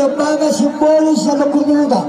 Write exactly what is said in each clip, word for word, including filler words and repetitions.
Lembaga simbolis sian longkung ni huta.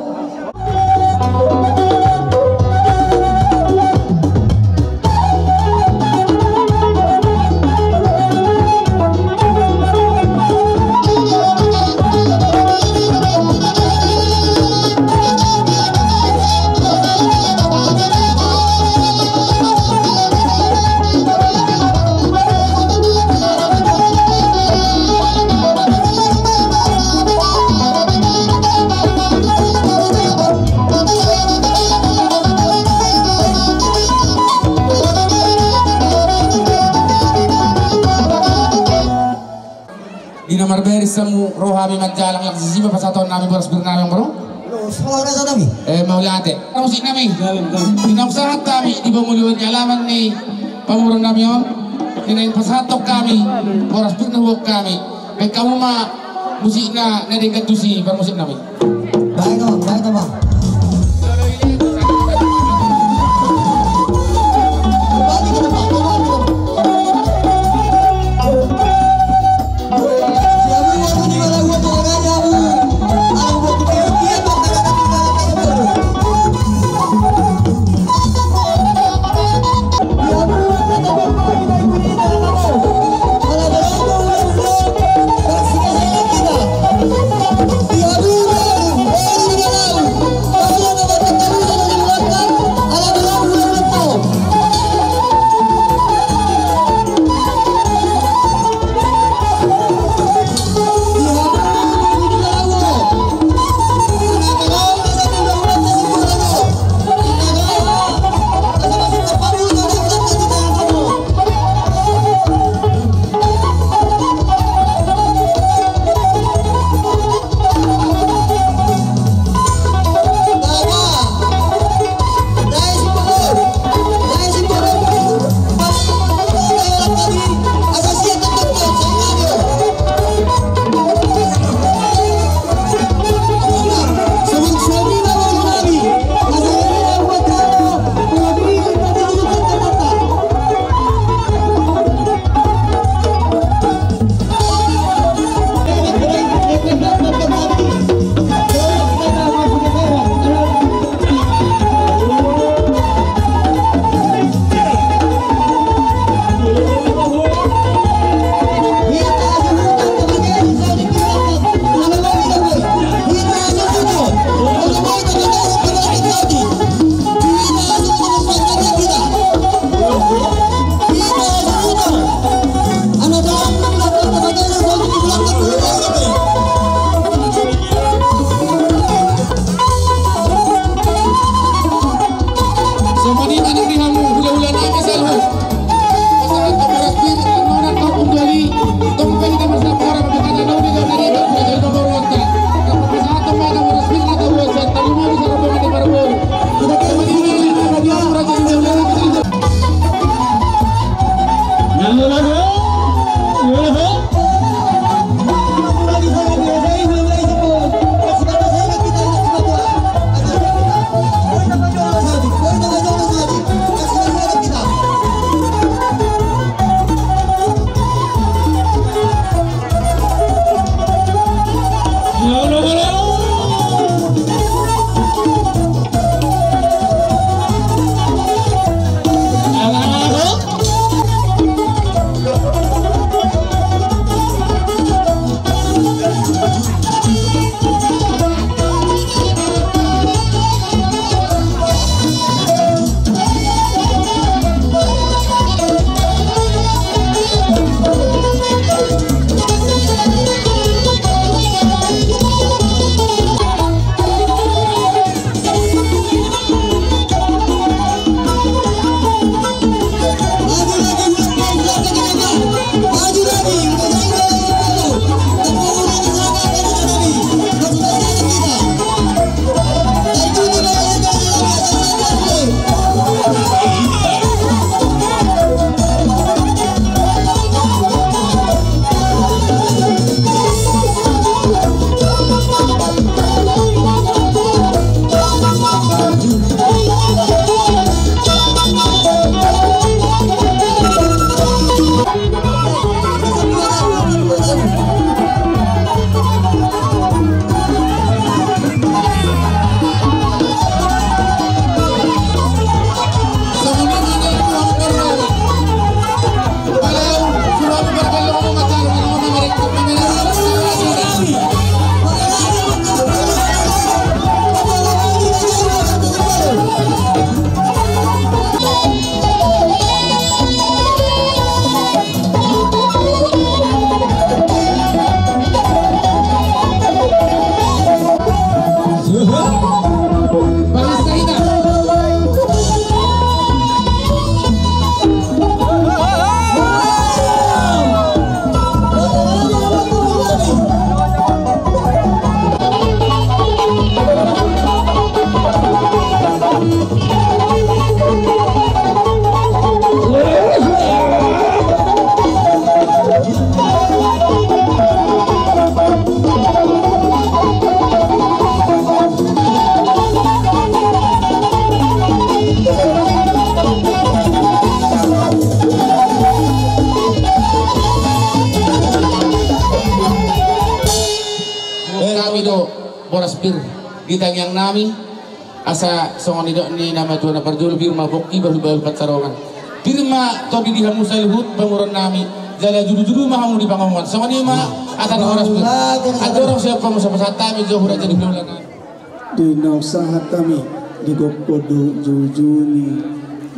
Di na marbaris hamu ro hami manjalang, laos disi ma pasahaton nami boras bir nami, amang boru. Mauliate. Parmusik nami. Di naung sahat hami di pangoluan ni alaman ni pamoruon nami on, di naeng pasahathon hami boras bir na huboan hami. Baen hamu ma musikna na denggan tusi, parmusik nami. Baik, Bang. Baik, Bang. Nami do boras pir di tangiang nami. Asa songon nidok ni na matua na parjolo, pir ma pongki, bahulbahul pansalongan. Pir ma tondi di hamu saluhut pamoruon nami, jala jujur-jujur ma hamu di pangomoan. Songon i ma asa na horas pir. Andorang siap hamu sapasahat hami jo hura jadi hulahula nami. Di naung sahat hami, di gokhon do jujur ni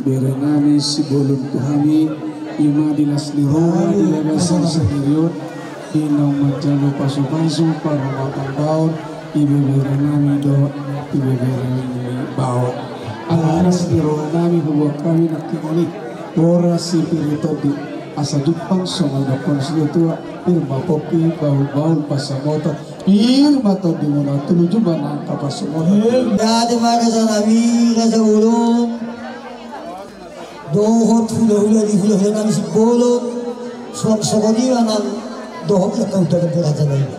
bere nami Sibolon tu hami, i ma di las ni roha, di bagasan sadari on, di naung manjalo pasupasu parhatandaon, di bebere nami dohot di bebere ni baoa. Ala las ni roha nami huboan hami nangkiningan i, boras si pir i tondi, asa jumpang songon didokkon ni situatua, pir ma pongki, bahulbahul pansamotan, pir ma tondimuna, tolu jumpa nang kapas semua. Jadi ma raja nami, raja bolon. Dohot hulahula ni hulahula nami Sibolon, suang songon i ma nang dohot na kau dalam raja nami.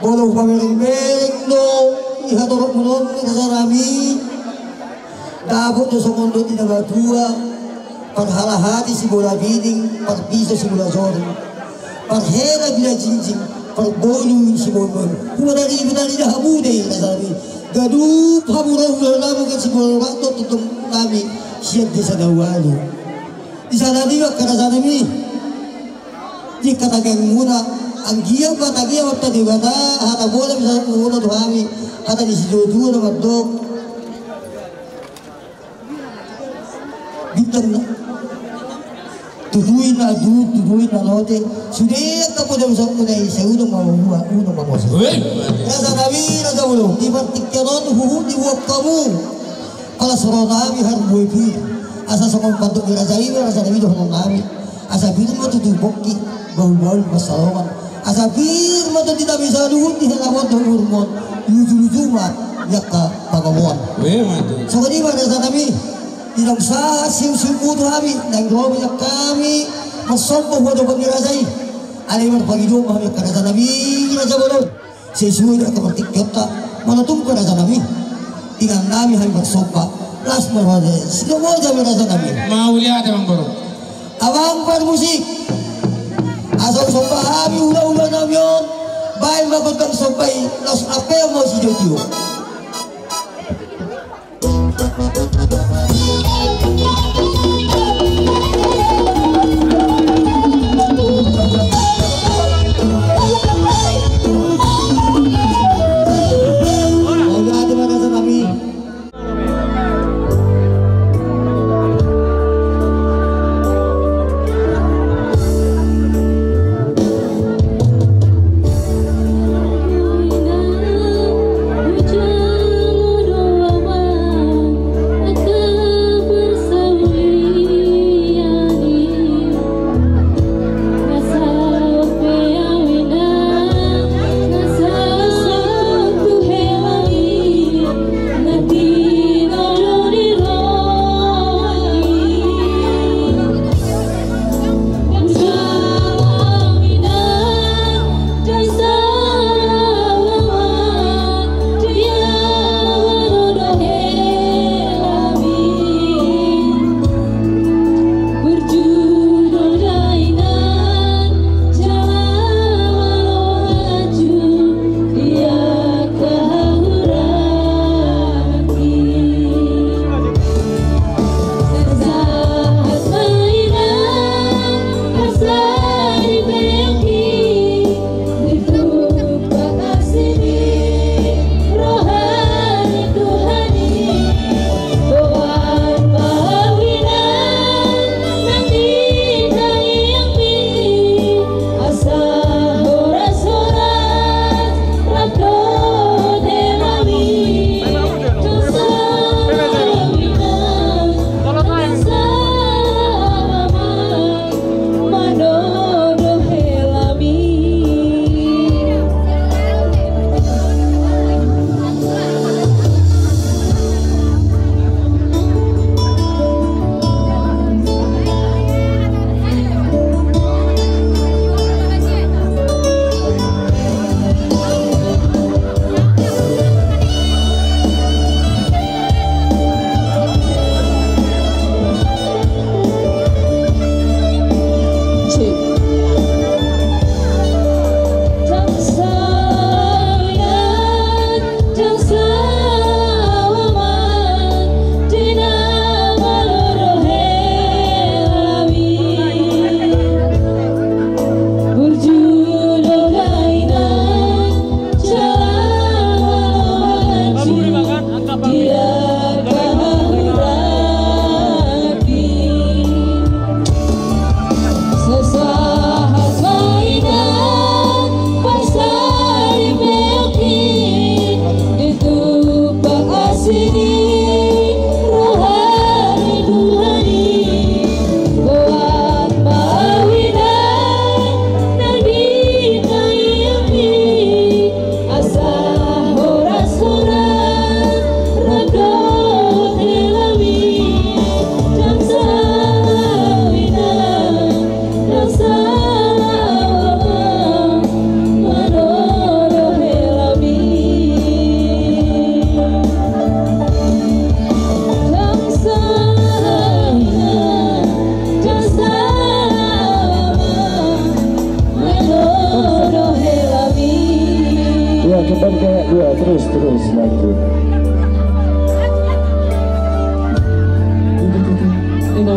Molo hupamereng-mereng do i hatorop muna on raja nami, dapot do songon dok ni na matua, parhalahati sibola pining, parpiso sibola soring. Parhela bila jinjing, parbolu sibolbol. Humanari manari da hamu do i raja nami. Ganup hamu ro hulahula nami, kan sibola ro, tongtong nami sian desa na ualu. Di sana di angka raja nami, di hata tangiang muna, anggiat ma tangiang ma tu Debata, hata bola bisa muna tu hami, hata ni situatua na mandok. Bintang na tuduin na dut, tuduin na lote. Sude angka poda usak muna i, sai unang ma mabua, unang ma mose. Weh. Raja nami, raja bolon, di partingkian on huhut diboan hamu palas roha nami harbue pir. Asa songon pandok ni raja i ma raja nami dohonon nami. Asa pir ma tutu pongki, bahulbahul pansalongan. Asa pir ma tondi nami saluhut di hela on dohot umur on, luju-luju ma di angka pangomoan. Weh, mantap. Songon i ma raja nami, di naung sahat siusiu tu hami, naeng ro ma hami marsomba hu adopan ni raja i. Alai marpangidoan ma hami angka raja nami, raja bolon. Sesuai dengan kemertikianta, molo tung raja nami, ingan nami hami marsomba, las ma raja, sidomo jami raja nami. Mauliate amang boru. Abang parmusik, asa somba hami hulahula nami on, baen ma gondang somba i, las ape mau si jotio. Kayak dua, terus, terus, lanjut. Itu, itu, itu. Itu.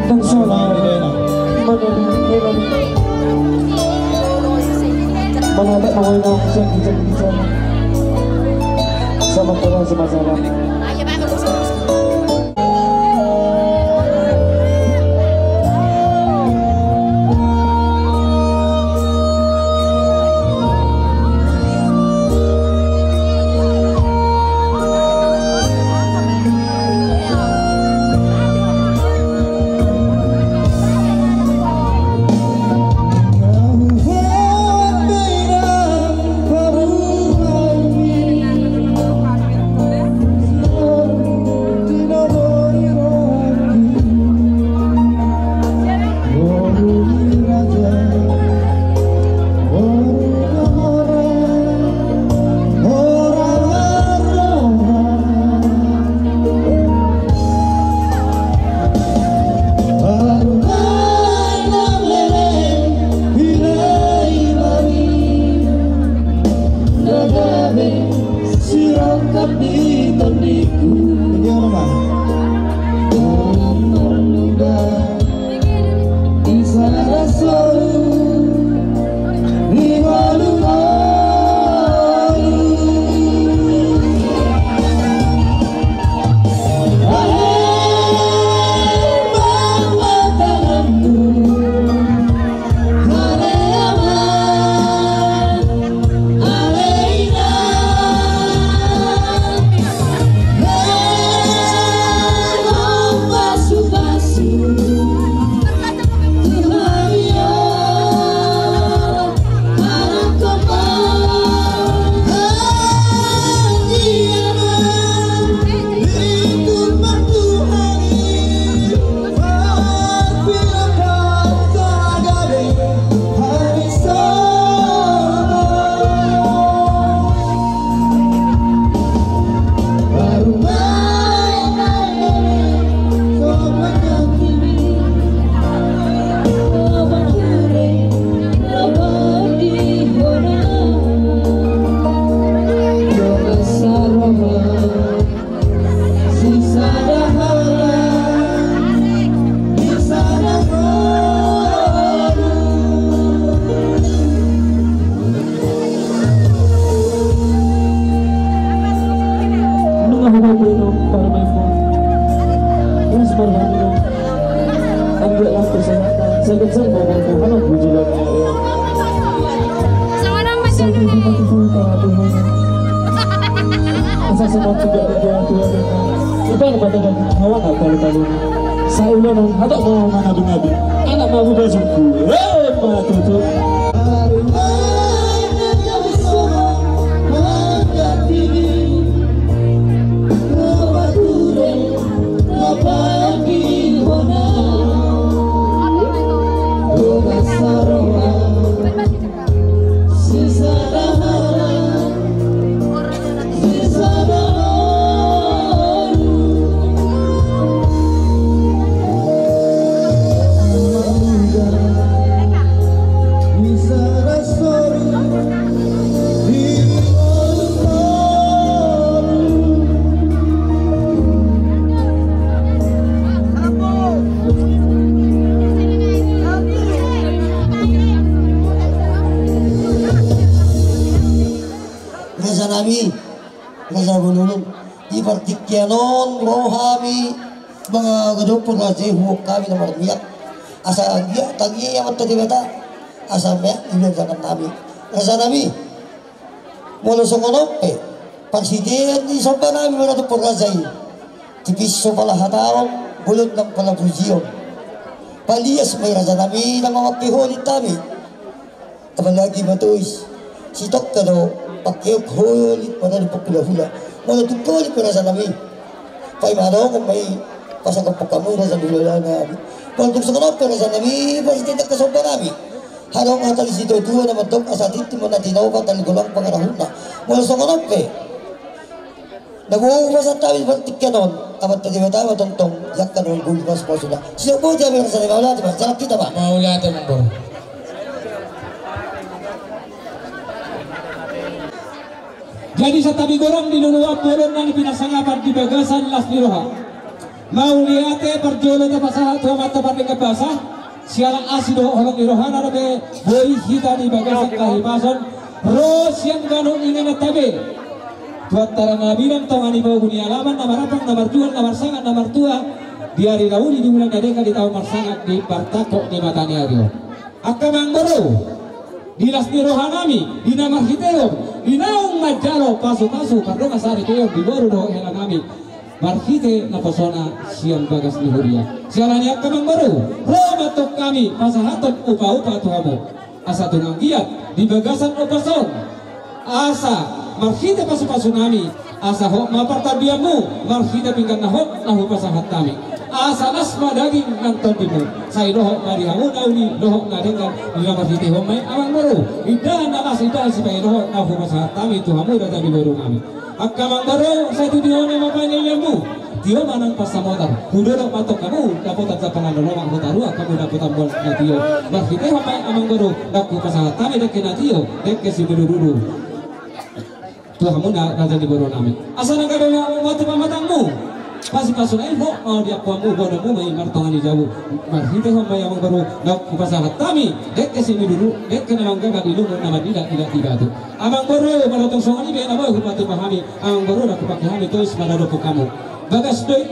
Kan sama. Mana, mana, mana? Mana ada mau yang cek, cek, cek. Sama, sama, sama, sama. Sirongkap di tondingku. Dalam marluda, di sada soru, di ngolu-ngolu. Ahe, mama tanganmu. Asa semua tidak terjadi Tuhan. Ibang pada dan hawa tak tahu tahu. Saulanan hatop mau mangabing-abing. Anak mau buka suku. Eh, patutu. Raja nami, raja bolon, di partingkian on ro hami mangadopi raja i, huhut hami na marniat asa anggiat tangiang i amanta Debata asa meak di ulaon nami. Raja nami, molo songon on pe, parsitean ni somba nami mangadopi raja i, tipis so pala hataon, bolon nang pala pujion. Palias ma i raja nami na mamangke holit hami. Apalagi ma tois, sitongka do pangkeon holit manang pangkula-kula. Molo tung holit pe raja nami, paima adong ma i pasangap hamu raja ni hulahula nami. Molo tung songon on pe raja nami, parsitean ni somba nami. Adong hata ni situa-tua na mandok asa tintin ma na tinopa, talu golangpa pangarahutna. Molo songon on pe na boi pasahat hami partingkian on, amanta Debata ma tongtong jangka na marguru pasu-pasuna. Sidok boti hami raja nami, mauliate ma, jalang hita ma. Mauliate ma. Jadi santabi godang di loloan bolon na di pinasangapan di bagasan las ni roha. Mauliate parjolo tapasahat tu Amanta Pardenggan Basa, siala asi dohot holong ni rohana dope boi hita di bagasan hahipason ro sian ganup ingananta be. Tu antara na bilang tonga ni pagu ni alaman, na marampang, na marjual, na marsangap, na martua, di ari na uli, di bulan na denggan, di taon marsangap, di partangkok ni mata ni ari on. Angka amangboru, di las ni rohanami, di na marhitehon, di naung manjalo pasupasu pardongan saripeon di boru dohot helanami, marhite naposona sian bagas ni huria. Siala ni i angka amangboru, ro ma antong hami pasahathon upaupa tu hamu, asa tung anggiat di bagasan upas on, asa marhite pasupasunami, asa hot ma partandianmu marhite pinggan na hot na hupasahat hami. Asa las ma daging nang tondimu, sai dohot ma di hamu na uli dohot na denggan, di na marhitehon ma i amangboru indahan na las, indahan sipangidohon na hupasahat hami tu hamu raja ni borunami. Angka amangboru, sai tu di on ma pangidoanmu. Tio ma nang pansamotan, hudodok ma antong hamu dapotan sipanganon, lomak hutaruan hamu dapotan mauliate. Marhitehon ma i amangboru, nang hupasahat hami dengke na tio, dengke simudurudur tu hamuna raja ni borunami. Asa na gabe ma tu pamatangmu pasupasuna i, hot ma di angkuanmu, bonomu ma i martonga ni jabu. Marhitehon ma i amangboru, nang hupasahat hami dengke simudurudur, dengke na manggaga di lungun, na mandila di batu. Amangboru, molo tung songon i be na boi hupatupa hami amangboru, nang hupangke hami tois manadophon hamu. Bagas do i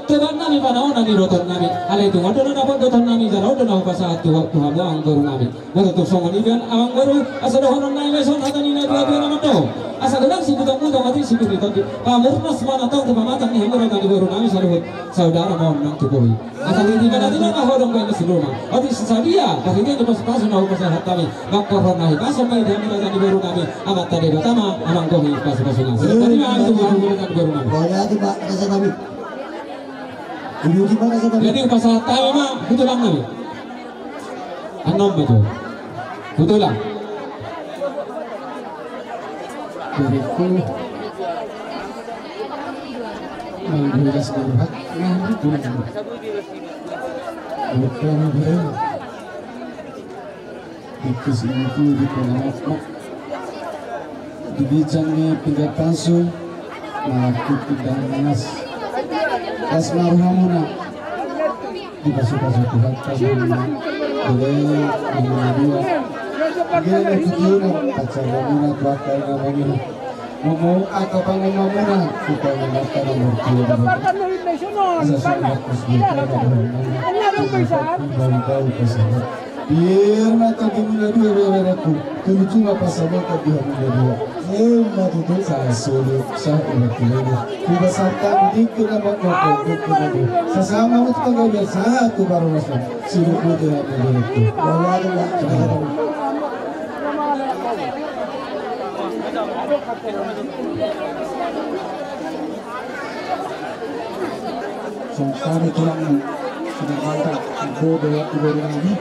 tobannami, panaonan ni dotonnami. Alai tung on do na dapot dotonnami, jala on do na hupasahat tu hamu amangborunami. Molo tung songon i be amangboru, asa dohononnami ma i songon hata ni natuatua na mandok: Asa godang sibutongmutong, atik sipir ni tondi, pamurnas ma antong tu pamatang ni hamu raja ni borunami saluhut saudara ma on nang tubu i. Asa di tiba na tiba ma ho dong baen na sinur ma. Otik si sadia, pasupasu na hupasahat hami, mangkorhon na hipason ma i di hami raja ni borunami, Amanta Debata ma amangbohi pasupasuna. Sipatupa ma i tu hamu raja ni borunami. Jadi hupasahat hami ma tu tulangnami. Annon ma tu tulang. Berikut. Manggugas berhak. Bukan dia. Dikis itu di pengamat. Di bijang ni piga pasu. Mati kita nas. Las ma rohamuna. Dipasupasu Tuhan, kasih. Jadi, nomor dua. Dia yang ketiga, pacar muna, tuakai namanya. Ngomong angka pangumamunta, supaya mereka nomor dua. Asa sunat musbika, nomor dua. Bau-bau pasangan. Biar mata kemuna dua, biar aku. Tulu cuma pasangan, tapi hamuna dua. Emma tutu. Sasulu, sahulu, kilele. Kuba santa, dikira mako, dikira mako. Sasama utu tangga biasa, tu baru masuk. Siru putih, apa begitu. Songkari tulang, sudah mantap. Ibu, bawa ibu lagi.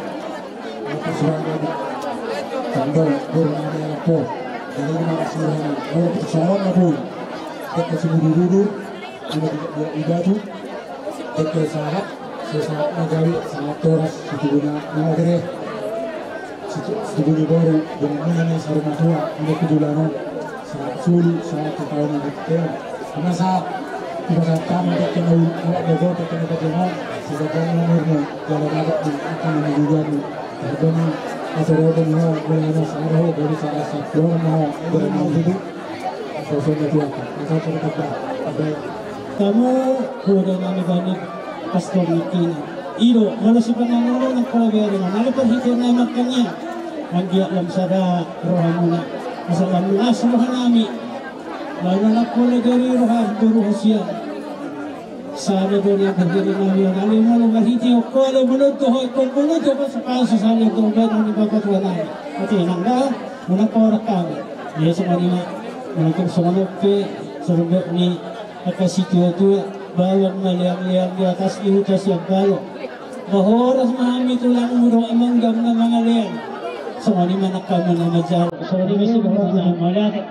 Apa sudah ada? Tanda, baru ada apa? Jadi, mana sudah? Baru persoalan, apa? Kita semua dulu. Ina di batu, eke sahat, si sahat na gabe, sahat toras, situbuna na gere. Situbu ni boru, dengan muna ni saru matua, ina kudulano, sahat sulu, sahat tu taon na gere. Ina sahat, tiba sahat tamu, eke na ulu, awak dogo, eke na gajemo, si gajemo murmu, jalan adat ni, eke na mengguguan ni. Eke na, atau rodo ni ho, boleh na sahat ho, boleh sahat sahat, boleh na ho, boleh na ho, Hamu poda nami bani pastor ni kina. Ido, molo sipanganon nang pola bere ma, molo parhitean nai mangkania. Anggiat lam sada rohamuna. Asa lam las rohanami. Lalu nang pola dari roha, roha sian. Sada do na berdiri na lian ale molo marhite ho, ale molo do ho, molo do ho, sepansu sada do baen ni bapa tua nai. Oke, nang da, muna korak kami. Ia songon i ma, muna tung songon on pe, songon ni angka situatua, balan ma leangleang di atas ni huta sian balo. Mahoras ma hami tulangmu do amang gam na mangalean. Songon i ma nang hamu na manjalo. Songon i ma sidohononami, mauliate.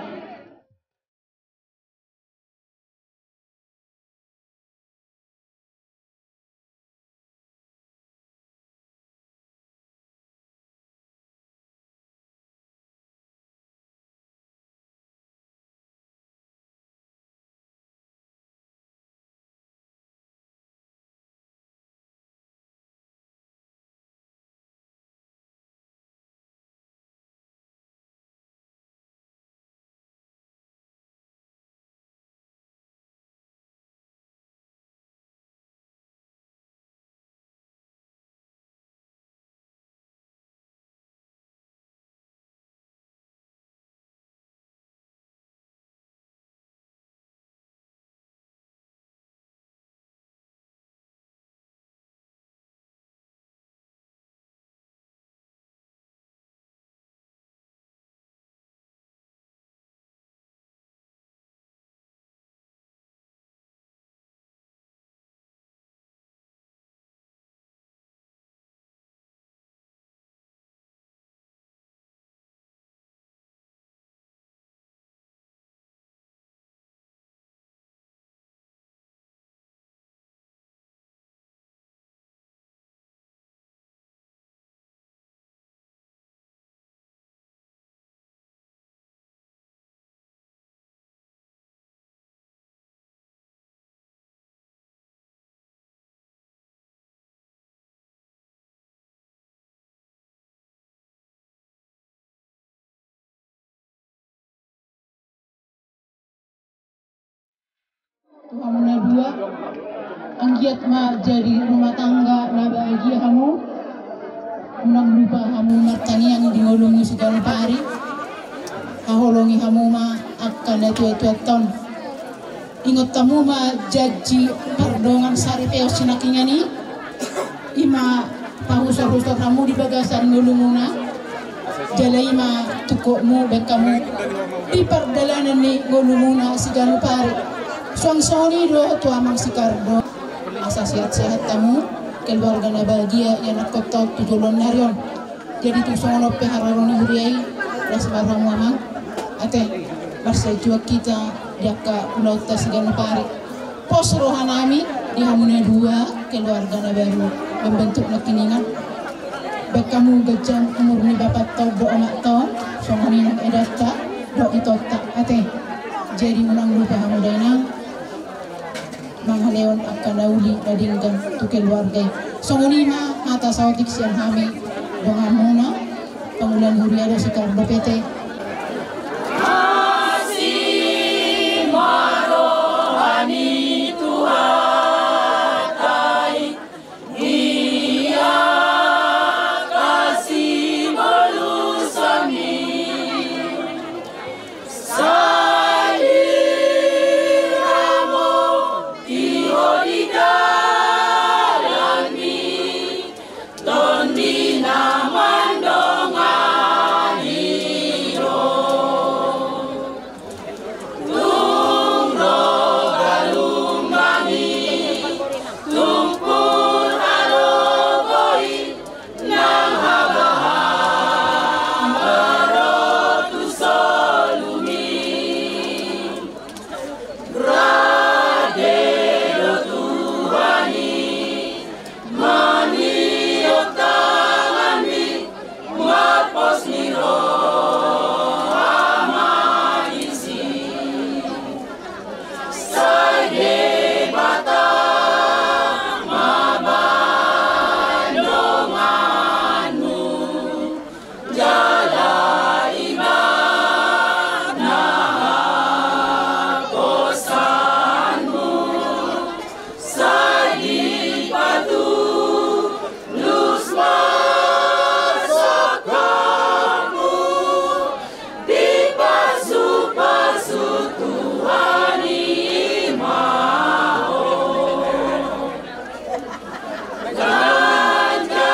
Hamu na dua, anggiat ma jadi rumah tangga na bahagia hamu. Unang lupa hamu martangiang di ngolumu siganup ari. Haholongi hamu ma angka na tuatua on. Ingot hamu ma janji pardongan saripeon sinangkaningan i. I ma pahusorhusor hamu di bagasan ngolumuna. Jala i ma tungkotmu baen hamu di pardalanan ni ngolumuna siganup ari. Suang songon i do tu amang si Kardo. Asa sehat-sehat hamu, keluarga na bahagia, ianakhonta tu joloan ni ari on. Jadi tung songon on pe haroro ni huria i, las ma rohamu amang. Ate, marsajuak hita di angka ulaonta siganup ari. Pos rohanami di hamu na dua, keluarga na baru membentuk nangkiningan. Baen hamu ganjang umur ni bapanta on dohot amanta on, songon i nang edanta dohot itonta. Ate, jadi unang lupa hamu dainang mangalehon angka na uli na denggan tu keluarga i. Songon i ma hata saotik sian hami donganmuna, pangula ni huria do si Kardo P T. Asi ma roha ni Tuhanta i di angka sibolusonmi. Sai diramoti Ho di dalanmi, Tondi na mandongani Ho. Tung ro galung bani, tumpul alogo i, nang habahan ma ro tu solumi. Rade do Tuhan i, maniop tanganmi, marpos ni roha ma disi. Sai Debata ma baen donganmu, jala i ma na haposanmu. Sai dipatulus ma sangkapmu, dipasupasu Tuhan i ma ho. Ganjang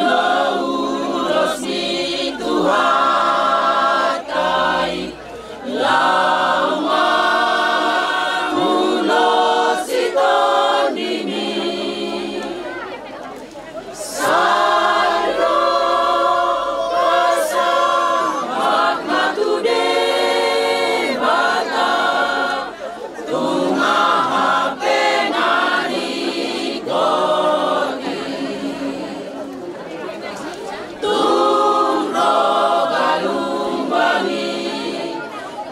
do ulos ni Tuhanta i, laho mangulosi tondimi. Sai ro pasahat ma tu Debata, tung aha pe na ringkot i. Tung ro galung bani,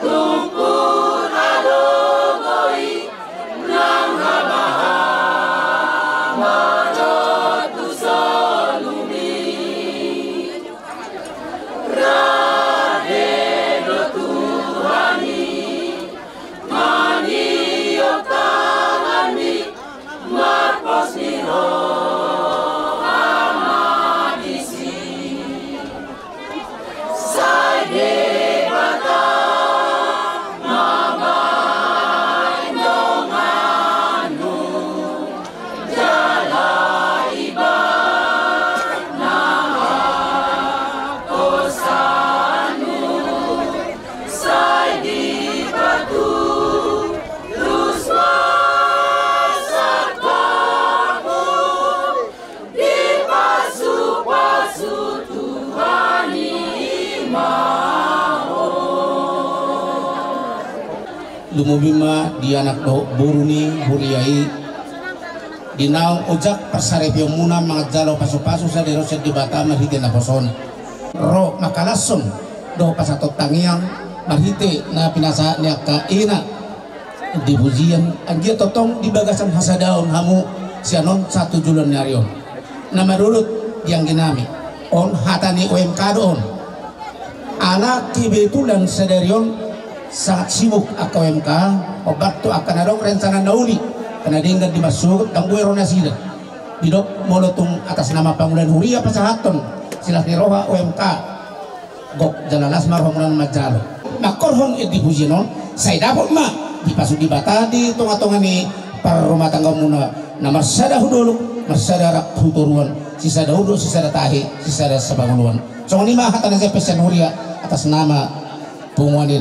tumpul alogo i, nang habahan ma ro tu solumi. Rade do Tuhan i, maniop tanganmi, marpos ni roha ma disi. Sai Debata ma baen donganmu, jala i ma na haposanmu. Sai dipatulus ma sangkapmu, dipasupasu Tuhan i ma ho. Lumobi ma di anak dohot boru ni huria i, di naung ojak parsaripeonmuna manganjalo pasupasu sadari on sian Debata marhite naposona. Ro mangkalashon dohot pasahathon tangiang marhite na pinasahat ni angka ina di pujian, anggiat tongtong di bagasan hasadaon hamu sian on sahat tu joloan ni ari on. Na madolot di anggi nami, on hata ni O M K do on. Ala kebetulan sadari on Sangat sibuk angka U M K, obat tu angka na adong rencana na uli, karena denggan di masuk, tangguero nasida. Didok molo tung atas nama pangula ni huria pasahathon, silas ni roha U M K. Gok jala las ma rohamuna manjalo. Mangkorhon endi pujian on, sai dapot ma dipasuk Debata di tonga-tonga ni parrumatanggaonmuna, na marsada hu dolok, marsada rap hu toruan, sisada udo, sisada tahi, sisada sapangoloan. Songon i ma hata na sian huria atas nama punguan i.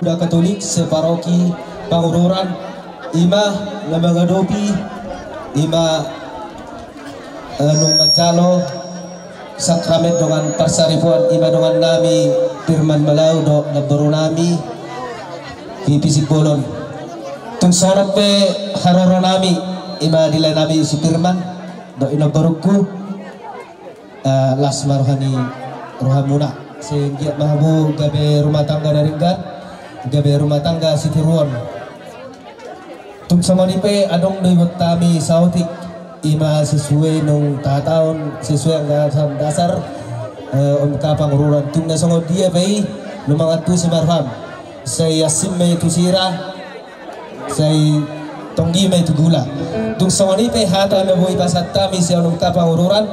Uda Katolik separoki Pangururan, ima na mangadopi, ima, eh, nunga manjalo sakramen dongan parsaripeon, ima dongan nami Firman Malau dohot namboru nami Pipi Simbolon. Tung songon on pe haroro nami, ima dilae nami si Firman dohot i namborungku. Eh, las ma roha ni rohamuna. Sai anggiat ma hamu gabe rumah tangga na denggan, gabe rumah tangga sitiruon. Tung songon i pe adong do iboto nami saotik, ima sesuai nunga tahatahon sesuai anggaran dasar, eh, O M K Pangururan. Tung na songon dia pe i, lumangan tusi ma roham. Sai asing ma i tu sira, sai tonggi ma i tu gula. Tung songon i pe hata na boi pasahat hami sian O M K Pangururan,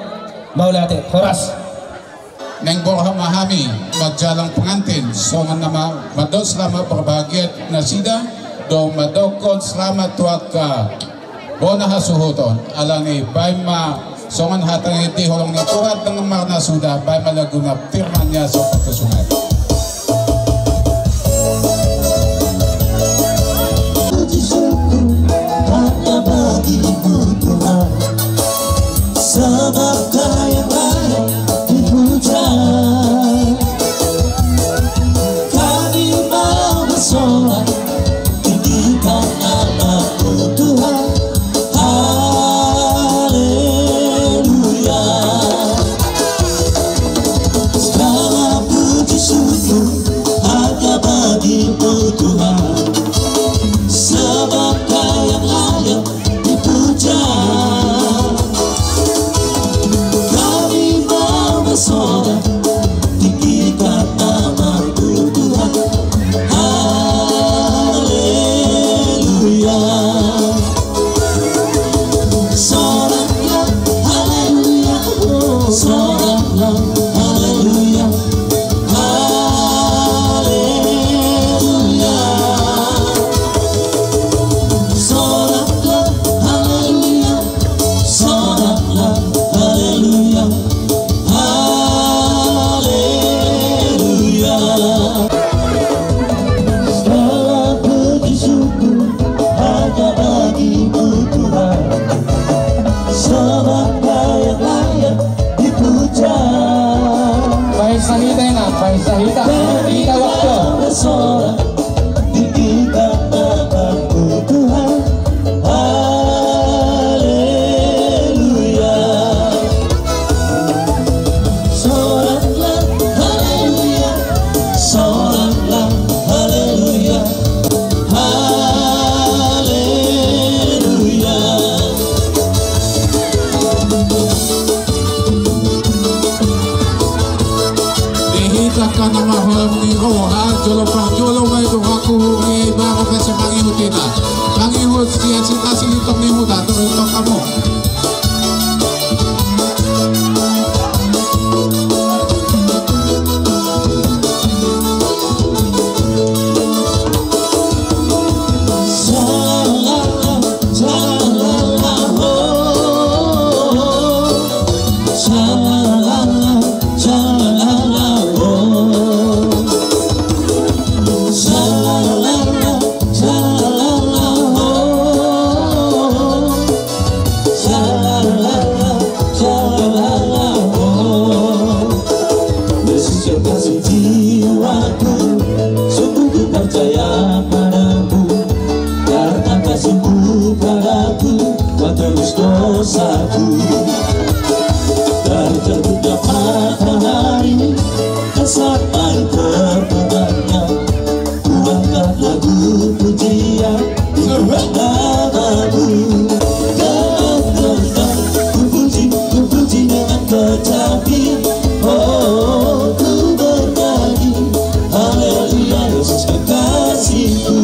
mauliate, horas. Naeng borhat ma hami manjalang pengantin, songon na ma-, mandok selamat berbahagia nasida, dohot mandokkon selamat tu angka bona hasuhuton. Alani i baen ma songon hata ni holong ni Tuhan, dengan marnasuda, baen ma laguna Firman-Nya so patusungan. Puji syukur hanya bagi-Mu Tuhan, sebab Kau yang layak dipuja. Kami mau bersorak, tinggikan nama-Mu Tuhan. Haleluya. Segala puji Sahita ina, baen sahita, hita waktu. Di kita Bapa Tuhan. Haleluya. Sorangan, haleluya. Sorangan, haleluya. Haleluya. Di hita angka na marholong ni roha, jolo parjolo ma i tu rohangku huria, baru pe sai mangihut hita. Mangihut sian Siantar Sitongginhuta, turut hamu. Yesus yang kasih jiwaku, sungguh ku percaya padamu, karena kasihmu padaku, kau tebus dosaku. Dari terbitnya matahari, dan sampai terbenamnya, ku angkat lagu pujian di hadapanmu. Dengan tenang ku puji, ku puji dengan kecapi. Oh, ku bernyanyi, haleluya, Yesus kekasihku.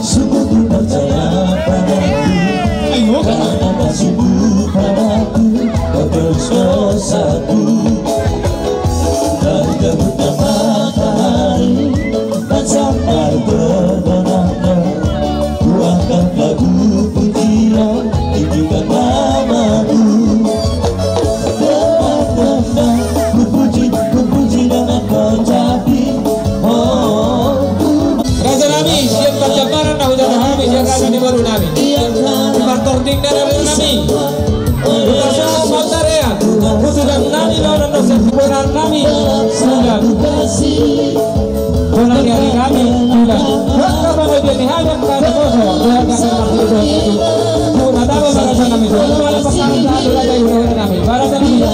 Sungguh ku percaya padamu, ayo, karena kasihmu padaku, kau tebus dosaku. Dari terbitnya matahari, dan sampai terbenamnya, ku angkat lagu pujian, tinggikan namamu. Dengan tenang ku puji, ku puji dengan kecapi. Oh, ku Raja nami, sian parjambaran na hujalo hami sian raja ni boru nami. Martording do raja nami. Hupasahat ma hami, tu tulang nami, dohonon do sian tulang nami, tulang. Tulang ni ari nami, tulang. Angka pangajian ni hami, angka na poso, dohot angka na marhite. Tu na tabo barasan nami, tu na tabo barasan nami, barasan nami.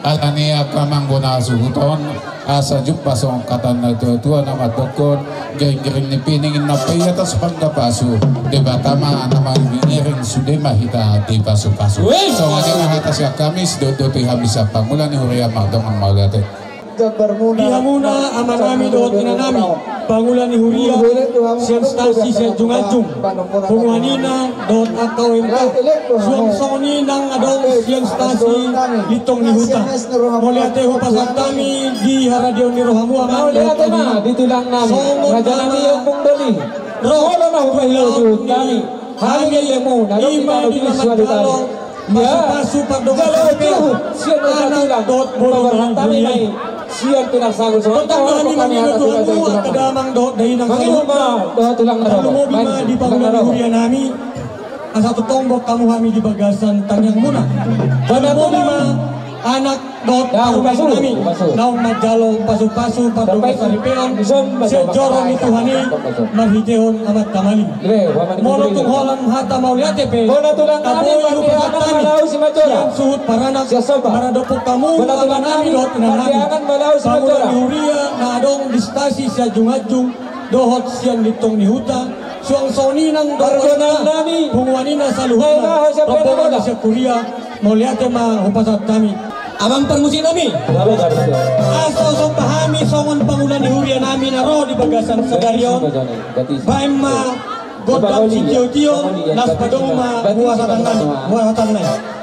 Alani i angka amang, bona hasuhuton, asa jumpang songon hata ni natuatua na mandok, gering-gering ni pining na pe i atas panggapasu, Debata ma na mangiring, sude ma hita dipasupasu. Wih! Songon i ma hata sian hami, sidok do tu hami sian pangula ni huria, mardongan mauliate. Di hamuna amanami dohot inanami, pangula ni huria sian Stasi Sianjunganjung, punguan inang dohot angka O M K, suang songon i nang adong sian Stasi Lintong ni Huta. Mauliate hupasahat hami di haradeon ni rohamu, amang, mauliate ma di tulang nami, songon raja nami, ama, Ompung Doli. Ro, molo na hupasahat hami, hami, hami, i ma di na manjalo pasupasu pardongansaripeon, anak dohot boru ni huria i. Tongtong do hami mangido tu hamu, angka damang dohot dainang saluhutna. Tarlumobi ma di pangula ni huria nami, asa tongtong boan hamu hami di bagasan tangiangmuna. Tarlumobi ma anak dohot parumaen nami, naung manjalo pasupasu pardongansaripeon sian joro ni Tuhan i, marhitehon Amanta Malim. Molo tung holan hata mauliate pe, tapoi hupasahat hami sian suhut paranak, maradophon hamu amanami dohot inanami, pangula ni huria na adong di Stasi Sianjunganjung dohot sian Lintong ni Huta, Suang songon i nang dohot punguan i na saluhutna, rombongan ni sian huria, mauliate ma hupasahat hami. Amang parmusik nami. Asa somba hami songon pangula ni huria nami na ro di bagasan sadari on. Baen ma gondang sitio-tio, laos padomu ma muas hatangna i, muas hatangna i.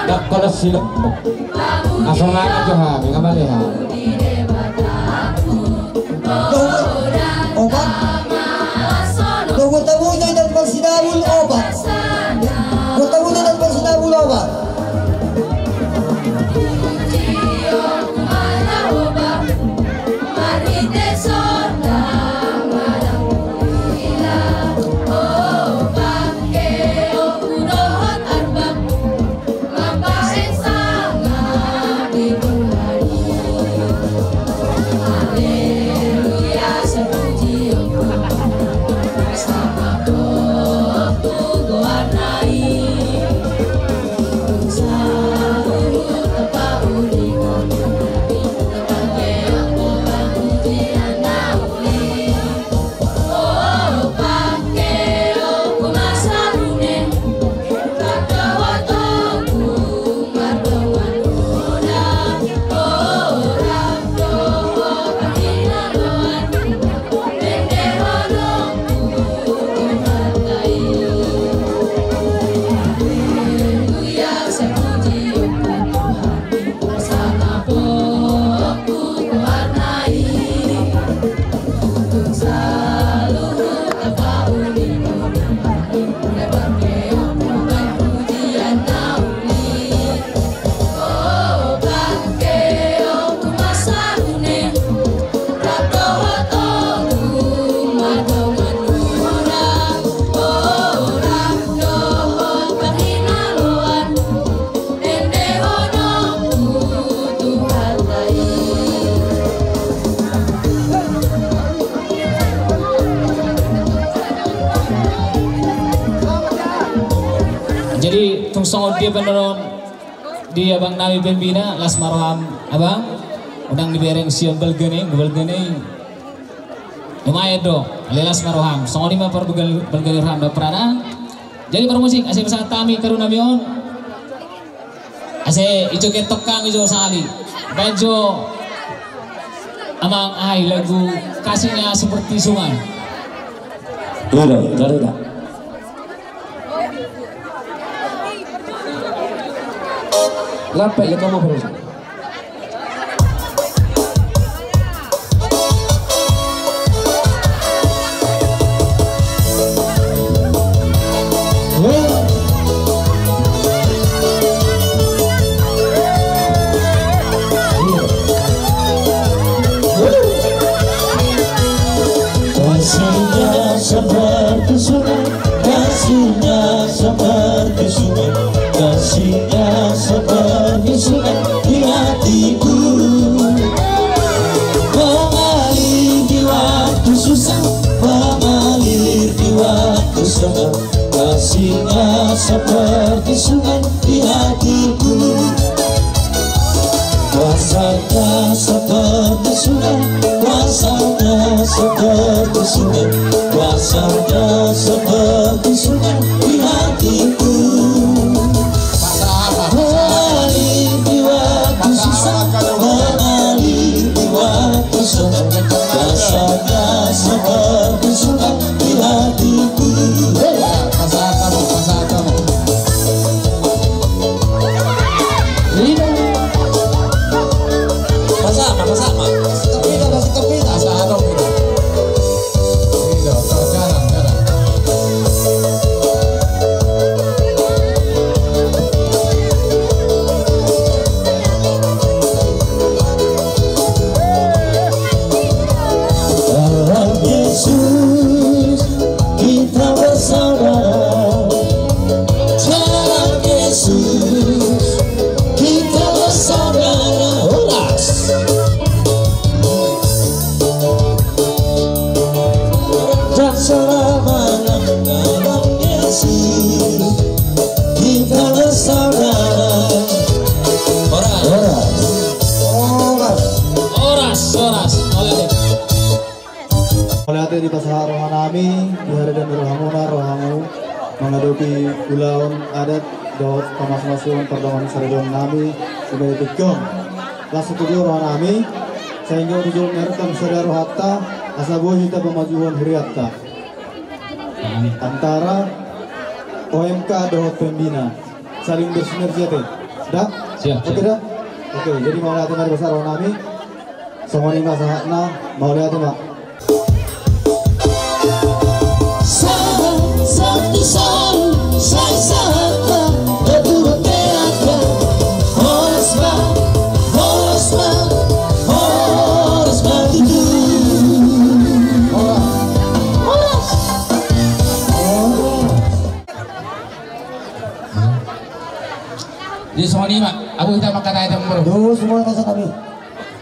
Dakkola silo. Asongan aja ha, dengan balik ha. Opat. Tunggu, tunggu, jangan bersida dulu, opat. Tunggu, tunggu, jangan bersida dulu, opat. Jadi tung songon dia beneran di abang nami pembina, las ma roham abang. Unang dibereng sian balga ni, balga ni. Lumayan do, ale las ma roham. Songon i ma parbalga ni roham da prana. Jadi parmusik, asa pasahat hami karu nami on. Asa ijo ketok kami jo sali. Baen jo amang ai lagu Kasihnya Seperti Sungai. Iya, iya, iya. Lampe, ya, kamu, bro. Kasihnya seperti sungai, kasihnya seperti sungai, kasihnya seperti sungai di hatiku. Mengalir di waktu susah, mengalir di waktu senang, kasihnya seperti sungai di hatiku. Kuasanya seperti sungai, kuasanya seperti sungai, kuasanya seperti sungai di hatiku. Mengalir di waktu susah, mengalir di waktu senang, kuasanya seperti sungai di hatiku. Pasahat hamu, pasahat hamu. Pasahat ma, pasahat ma. Pasahat hamu. Di harian ni rohamuna, rohamu mangadopi ulaon adat dohot pamasumasuon pardongansaripeon nami di balik tingki on. Laos tutu roha nami, sahinggo tujuan ni adat nami sada rohanta, asa boi hita pamajuhon hurianta antara O M K dohot pembina. Saling bersinergi ate. Dah? Siap, siap. Oke dah? Oke, jadi mauliate ma di bagasan roha nami. Songon i ma sahatna, mauliate ma. Sahat, sahat tu sahat, sai sahat ma, betul betul. Horas ma, horas ma, horas ma tutu. Horas. Horas. Jadi songon i ma, abu hita mangkatai amang boru. Dos ma raja nami.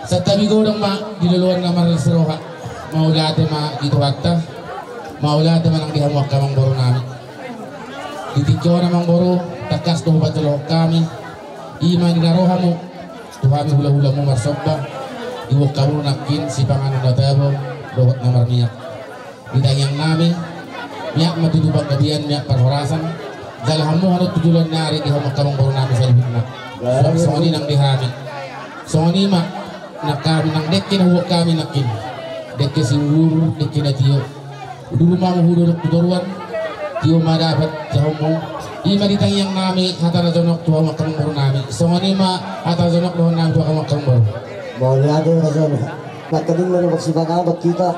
Santabi godang ma di loloan na marlas roha. Mauliate ma di Tuhanta. Mauliate ma nang di hamu angka amang boru nami. Di tingki on amang boru, tangkas do hupajolohon hami. I ma nina rohamu tu hami hulahulamu marsomba. Diboan hamu nangkin sipanganon na tabo dohot na marmiak. Di tangiang nami, miak ma tutu panggabean, miak parhorasan, jala hamu hamu tu joloan ni ari di hamu angka amang boru nami saluhutna. Songon i nang di hami. Songon i ma nang hami, nang dengke na huboan hami nangkin. Dengke siuruuru, dengke na tio. Udurumu ma hudok tu toruan, tio ma dapat jahonmu. I ma di tangiang nami hata na jonok tu hamu angka amang boru nami. Songon i ma hata jonok dohonon nami tu hamu angka amang boru. Mauliate raja nami. Nangkaning na marsipanganon hita,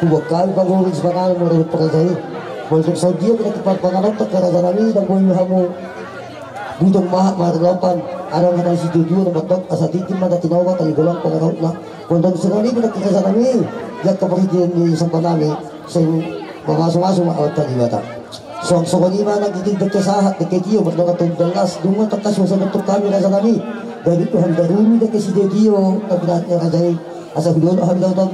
huboan hami pangoli sipanganon marhite raja i. Molo tung sadia pe na tipa panganon tangka raja nami, ndang boi hamu butong ma marlopan, adong hata ni sitio-tio na mandok, asa tintin ma na tinopa, tali bolon pangarahutna. Molo tung songon i pe nangkin raja nami, jala marhite ni somba nami, sing mamasumasu ma ahu tu Debata. Songon i ma nang di dengke sahat, dengke tio, mardongan tolu belas, dung tangkas hupasahat tu hami raja nami. Gabe tu hami gabe dengke sitio-tio, tapi na raja i. Asa hudok hami dohot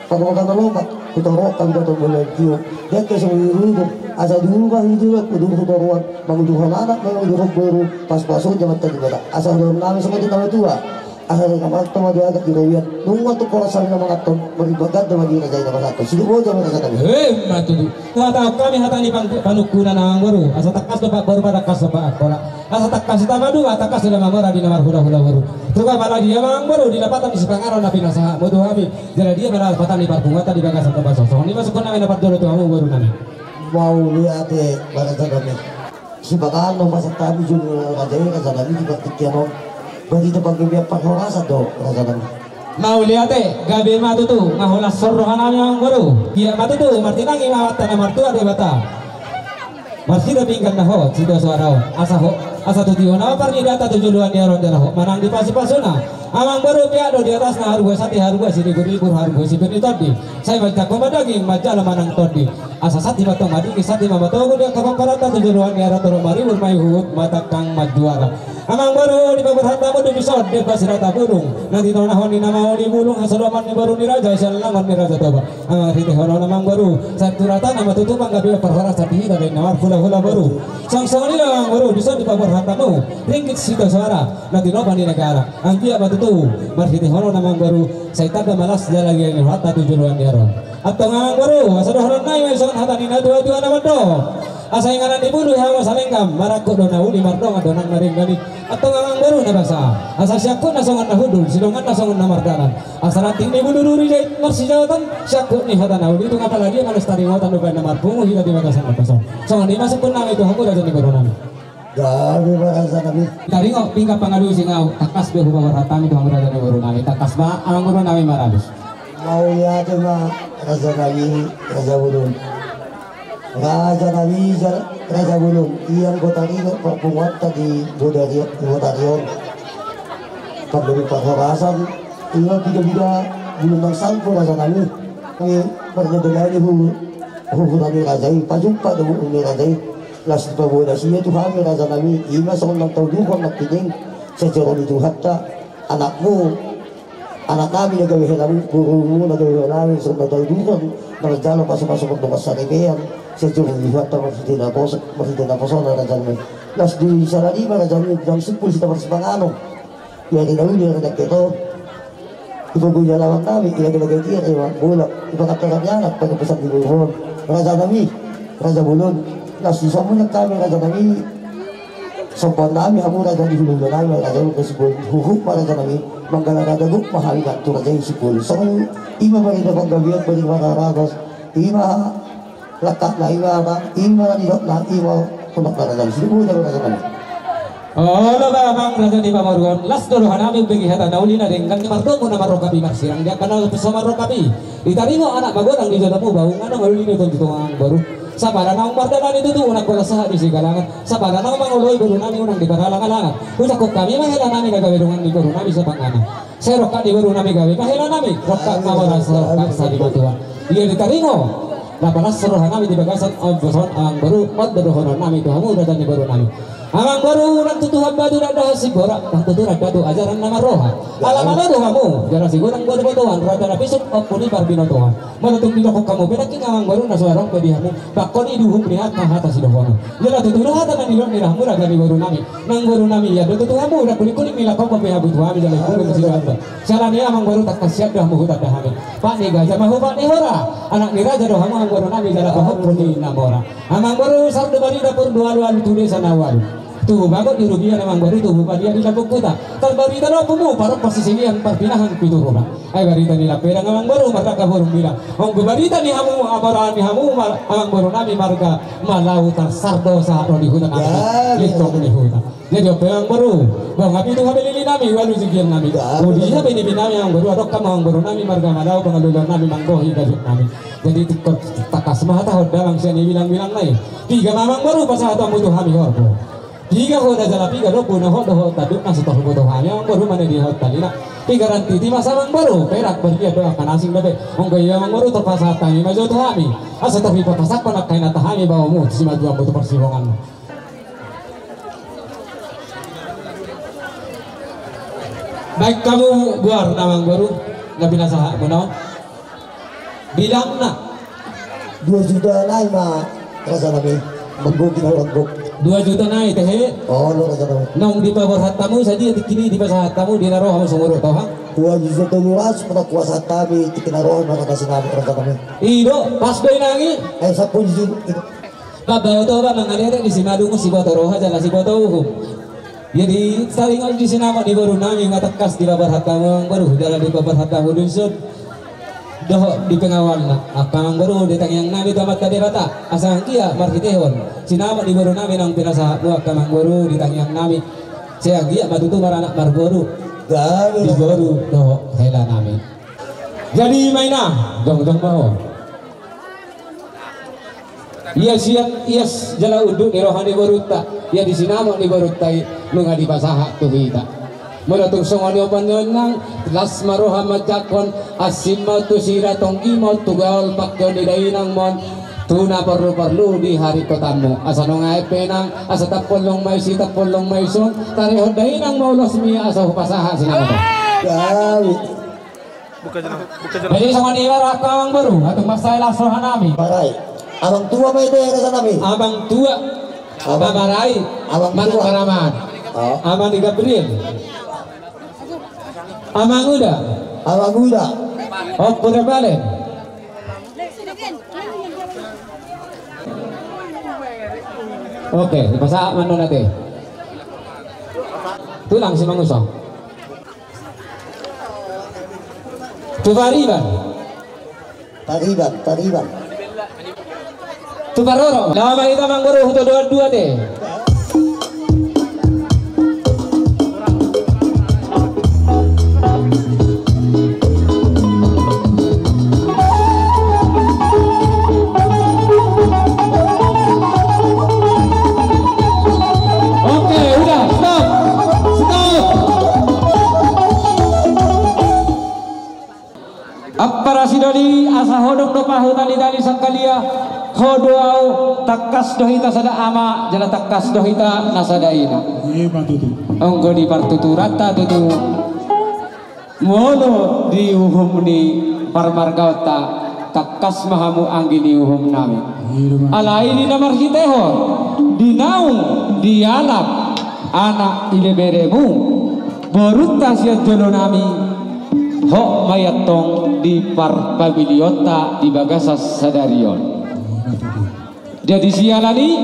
pagogo na lomak, hutoruon hami dohot bola tio. Dengke siuruuru, asa dulu ma hudok, dulu hutoruon, manguduhon anak, manguduhon boru, pasupasu jamanta Debata. Asa dohonon nami songon i tu na matua. Asa na marto ma di adat di robean, nunga tu horas hami na manganhon, maribaganda ma di raja i na pasahathon. Sidung boja ma raja nami. Emma tutu. Huhatahon hami hata ni pang-, panungkunan amang boru. Asa tangkas do pamboru, tangkas do pangkola. Asa tangkas hita maduma, tangkas do na mamora di na marhulahula boru. Tung apala di amang boru, di lapatan ni sipanganon na pinasahatmu tu hami. Jala di apala lapatan ni parpunguanta di bagasan na pasoso. Songon i ma sungkun nami na parjolo tu hamu boru nami. Mauliate ma raja nami. Sipanganon ma sahat hami jolo raja i raja nami di partingkian on. Barita panggabean parhorasan do raja nami. Mauliate, gabe ma tutu, nga holas roha nami amang boru. Ia ma tutu, martinangi ma Amanta na martua Debata. Marhite pinggan na hot, sitio soara on. Asa ho, asa tutihon ma parnidanta tu joloan ni ari on jala ho manang di pasupasuna. Amang boru, piak do di atasna harumput sati, harumput siribur-ribur, harumput sipir ni tondi. Sai manjangkon ma daging, manjalo manang tondi. Asa santi ma tong madingin, santi ma matogu di angka pangkoranta tu joloan ni ari on, torop maribur ma huhut ma tangkas manjuara. Amang boru, di paborhat hamu dung dison, demban sirata bulung. Nang tinonahon ni na mauli bulung, hasoloman ni boru ni raja, sialangon ni Raja Toba. Amang, marhite on amang boru, sai tu hita na ma tutu panggabean parhorasan di hita bahen na marhulahula boru. Songon i do amang boru, dison di paborhat hamu, ringgit sitio soara, na tinopa ni negara. Anggiat ma tutu, marhite on amang boru, sai tanda ma las jala gila ni rohanta tu joloan ni ari on. Antong amang boru, asa dohonon nami ma songon hata ni na tuatua na mandok. Asa inganan ni bulu hamu salenggam, marangkup do na uli, mardongan do nang na denggan i. Antong amang boru na basa, asa siangkupna songon na hundul, sidonganna songon na mardalan. Asa ranting ni bulu duri jait marsijaotan, siangkup ni hata na uli, tung apala dia ma las taringotan, dohot bahen na marpungu hita di bagasan na pasoso. Songon i ma sungkun nami tu hamu raja ni boru nami. Gabe ma raja nami. Taringot pinggan pangalusi ahu, tangkas be hupaborhat hami tu hamu raja ni boru nami, tangkas ma amang boru nami maralus. Mauliate ma raja nami, raja bolon. Raja nami, raja bolon, ia anggo taringot parpunguanta di bodari, di bodari on. Panggabean parhorasan, ia piga-piga bulung marsalpu raja nami. Nami marnidalani hu, huhut ni raja i, pajumpa do huhut ni raja i. Laos dipaboa nasida tu hami raja nami, i ma songon naung tauduhon nangkining, sai joro ni Tuhanta, anakmu, anak nami na gabe hela, borumu na gabe hela nami, songon naung tauduhon, na manjalo pasupasu pardongansaripeon, sai joro ni Tuhanta marhite naposo, marhite naposona raja nami. Laos di sada lima raja nami, dang simpul hita marsipanganon. Ia di na uli, ia di na keto. Ipaboa ni lawan nami, ia di na keto, ia di na bola, ipakantor ni anak, pakai pesan di bohon. Raja nami, raja bolon, las di sombong nang hami raja nami. Sombong nami hamu raja ni hulahula nami, raja ni hulahula nami, huhut ma raja nami, manggala raja gok ma hami kan tu raja i sipul. Songon i ma marina panggabean, marina mararagas, i ma langkatna, i ma, i ma nidokna, i ma pondokna raja i sipul, raja nami. Olo ba amang raja ni pamoruon, las do roha nami umbege hata na uli na denggan ni mardomu na marrongkap i marsirang di angka na so marrongkap i. Ditaringo anak magodang di jolomu, baung anak maluli ni tontu tongang boru. Sapala naung mardalani tutu unang pola sahat di sigalangan. Sapala naung mangoloi boru nami unang di parhalang-halangan. Ujak hon hami ma hela nami na gabe dongan ni boru nami sapanganan. Sai rongkap ni boru nami gabe ma hela nami. Rongkap ma boras rongkap sadi matua. Ia ditaringo. Na palas roha nami di bagasan ompuson amang boru, on do dohonon nami tu hamu raja ni boru nami. Amang boru, unang tutu hambatu na dohot simbora, nang tutu na batu ajaran na marroha. Ala malo do hamu jala sigodang botobotoan, raja na pisuk ompu ni parbinotoan. Molo tung didok hamu pe nangkin amang boru na so adong pe di hamu, bangko ni duhum ni hata hata sidohonon. Jala tutu do hata na nidok ni raja ni boru nami. Nang boru nami ia do tutu hamu, na kuling-kuling ni langkok pe hamu tu hami jala kuling si dohot. Siala ni amang boru tangkas sian do hamu hutanda hami. Pat ni gaja ma hupat ni hora. Anak ni raja do hamu amang boru nami jala pahompu ni na mora. Amang boru, sar do barita pur do alu-alu tu desa na ualu. Tubu bagot di rupiah amang boru, tubu padia di lambung huta. Tarbarita do ompumu parompa sisilian parpinahan pitu rura. Ai barita ni lampedang amang boru, marrangka burung bilang. Anggo barita ni hamu, abaraan ni hamu amang boru nami marga Malau, tarsar do sahat ro di huta nami. Lintong ni huta. Jadi on pe amang boru, bang hape tu hapelili nami, ualu jingkian nami. Uli hapelili nami amang boru, adong hamu amang boru nami marga Malau, pangalualuan nami manggohi gajuk nami. Jadi tingkos tangkas ma hatahon damang sian i bilang-bilang nai. Piga ma amang boru pasahatonmu tu hami horbo. Piga hoda jala piga dombu na hot dohot tandukna so tor huboto hami amang boru, mane di hot talina. Piga rantiti ma amang boru, perak berlian do angka na asing dope. Anggo i amang boru, tor pasahat hami ma jo tu hami. Asa tor hupasahathon angka inanta hami baomu, simatuamu tu parsibonganmu. Baen hamu goarna amang boru, na pinasahatmuna on. Bilangna. Dua juta nai ma raja nami. Manggohi na manggohi. Dua juta nai tehe. Olo raja nami. Naung dipaborhat hamu sadia tingki ni dipasahat hamu di na ro hamu sumurut toha? Dua juta tolu ratus ma naung hupasahat hami tingki na ro hami marga Sinamot raja nami. I do, pas do inang i. Eh, sampulu juta. Mambahen oto ba mangalele di simalungun, siboto roha jala siboto uhum. Jadi taringot di sinamot ni boru nami ma tangkas dipaborhat hamu amang boru, jala dipaborhat hamu dusun dohot di pengawalna. Angka amang boru, di tangiang nami tu Amanta Debata asa anggiat marhitehon sinamot ni boru nami naung pinasahatmu angka amang boru, di tangiang nami sai anggiat ma tutu maranak marboru di boru dohot hela nami. Jadi ma inang, jongjong ma ho. Ia sian ias jala unduk ni roha ni borunta, ia di sinamot ni borunta i nunga dipasahat tu hita. Molo tung songon i ombas ni on inang, las ma roha manjangkon, asing ma on tu sira, tonggi ma on tu gaol, pangkeon ni dainang ma on tu na porlu-porlu di haringkotanmu. Asa nunga aek pe inang, asa tampol nunga isi, tampol nunga ison, tarehon dainang ma ulosmi asa hupasahat sinamot on. Gabe. Buka jena, buka jena. Jadi songon i ma rohanta amang boru, tung mansai las roha nami. Barai. Amang tua ma ito ya raja nami. Amang tua. Amang. Babarai. Amang tua. Manang Karaman. Oh. Amang ni Gabriel. Amang Uda. Amang Uda. Ompu Rebalen. Oke, dipasahat ma annon ate. Tulang si mangusung. Tu pariban. Pariban, pariban. Tu parorot. Laho ma hita amang boru, hutodoan dua te. Oke, udah, stop. Stop. Ampara sidoli, asa hodong do pahutali-tali sangkalia, ho do au, tangkas do hita sada ama, jala tangkas do hita na sada ina. Ima tutu. Anggo di partuturanta tutu. Molo di uhum ni parmargaonta, tangkas ma hamu anggi ni uhum nami. Alai di na marhitehon di naung dialap anak ibeberemu, borunta sian jolo nami, hot ma i antong di parpabilionta di bagasan sadari on. Jadi siala ni,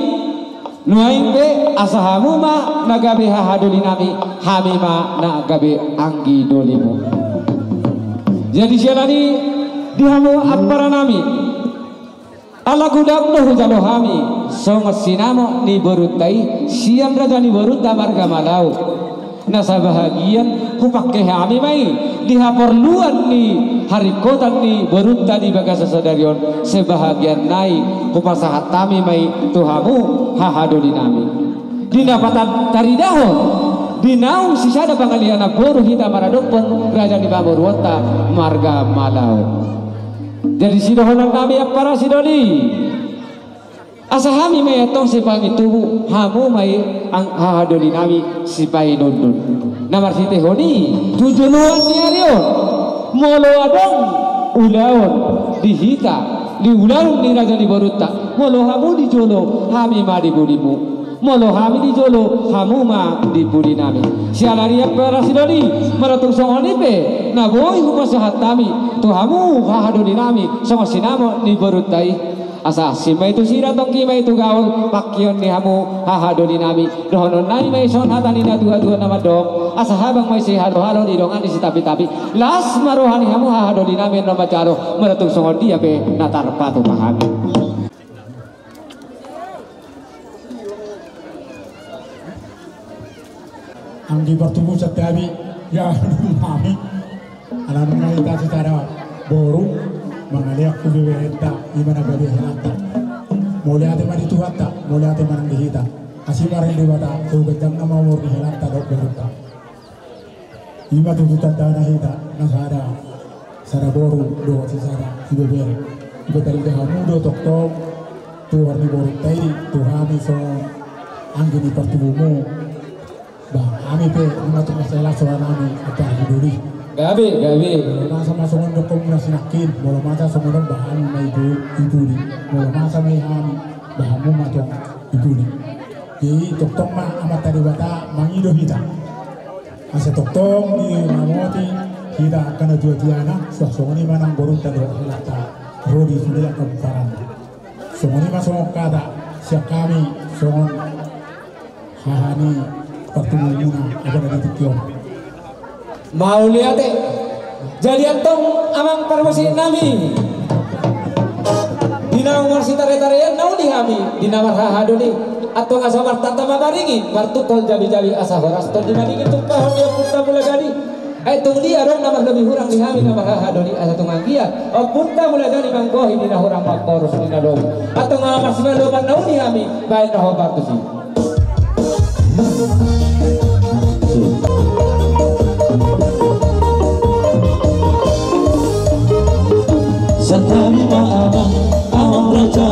nuaeng pe asa hamu ma na gabe hahadolinami, hami ma na gabe anggi dolimu. Jadi siala ni, di hamu amparanami, ala godang do hujalo hami songon sinamot ni borunta i sian raja ni borunta marga Malau. Na sabahagian hupangke hami ma i di haporluan ni haringkotan ni borunta di bagasan sadari on, sebahagian nai hupasahat hami ma i tu hamu hahadolinami. Di na pataridaon, di naung sisada pangalian na boru hita maradophon raja ni pamoruonta marga Malau. Jadi sidohononnami ampara sidoli, asa hami ma i antong sipangihuthon, hamu ma i hahadolinami sipainundun. Na marsitehon i tu joloan ni ari on, molo adong ulaon di hita, di ulaon ni raja ni borunta, molo hamu di jolo, hami ma di pudimu. Molo hami di jolo, hamu ma di pudinami. Siala ni i ampara sidoli, molo tung songon i pe na boi hupasahat hami tu hamu hahadolinami songon sinamot ni borunta i. Asa asi ma i tu sira, tongki ma i tu gaol, pangkeon ni hamu hahadolinami. Dohononnami ma i songon hata ni na tuatua na mandok: Asa habang ma i sihalohalo, didongani sitapitapi. Las ma roha ni hamu hahadolinami na manjalo, molo tung songon dia pe na tarpatupa hami. Anggi partubu, santabi, ya, hami. Ala nunga hita sisada boru mangalean tu beberenta, i ma na gabe helanta. Mauliate ma di Tuhanta, mauliate ma nang di hita. Asi ma roha ni Debata tu ganjang na umur ni helanta dohot borunta. I ma tutu tandana hita na sada, sada boru dohot sisada sibebere. Dipatarida hamu do tongtong tu ari ni borunta i tu hami songon anggi ni partubumu. Ba hami pe nunga tung mansai las rohanami ampara sidoli. Gabe, gabe. Molo masa ma songon dohononmu na sinangkin, molo masa songon on ba hami ma i pudi, i pudi. Molo masa ma i hami, ba hamu ma tong i pudi. Jadi tongtong ma Amanta Debata mangido hita. Asa tongtong diramoti hita angka na tuatuana, suang songon i ma nang borunta dohot helanta ro di sude angka pomparanna. Songon i ma songon hata sian hami songon haha ni partubumuna angka na di tingki on. Mauliate. Jadi antong amang parmusiknami, di naung marsitaretarean na uli hami di na marhahadoli, antong asa martanda ma maringi, martungkol jabijabi asa horas tondi maringi tumpahon ni Ompunta Mulajadi. Ai tung dia adong na marlobi hurang di hami na marhahadoli, asa tung anggiat Ompunta Mulajadi manggohi di na hurang, mamboru di na lobi. Antong amang, simalompan na uli hami baen na hombar tusi. Santabi ma amang, amang raja,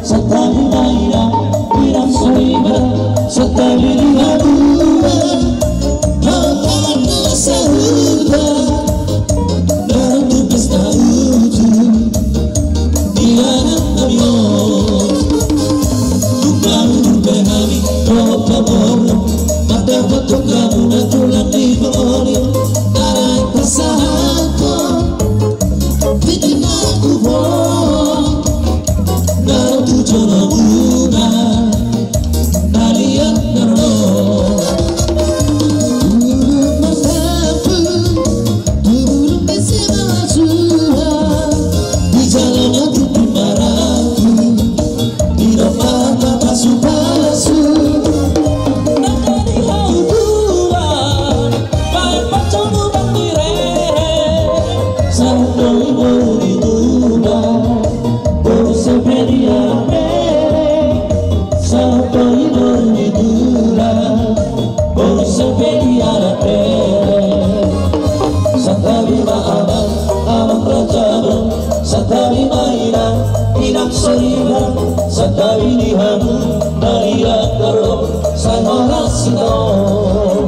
santabi ma inang, inang soriba, santabi di hamuna, amang na sahuta, na tu pesta uju. Di anak nami on, tung hamu dope hami dohot pamoruon, mandapothon hamuna tulang ni pangoli on, na naeng pasahathon tintin na tubu, na tu jolomuna. Na liat na ro. Bulung marsapu, bulung besi malasua, di jala na tutu maratu, di domba pasupasu. Nang di hau dua, baen pancung lubang di rehe, saut do i boru di tulang. Boru sape di anak bere, saut do i boru di tulang. Boru sape di anak bere. Santabi ma amang, amang raja on. Santabi ma inang, inang soriba. Santabi di hamu na liat na ro, sai horas hita on.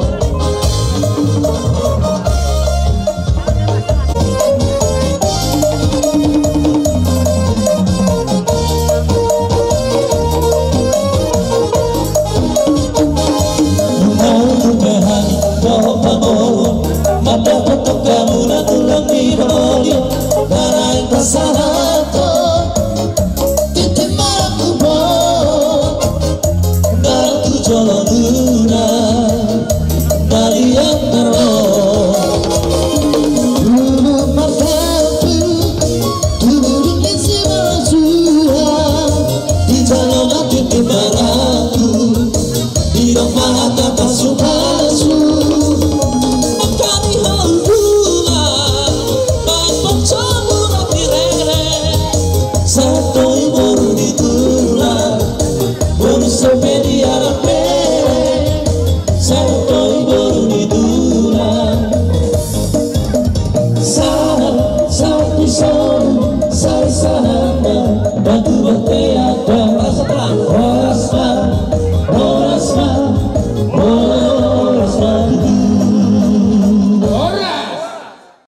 Nunga tutu pe hami dohot pamoruon, mandapothon hamuna tulang ni pangoli on, na naeng pasahat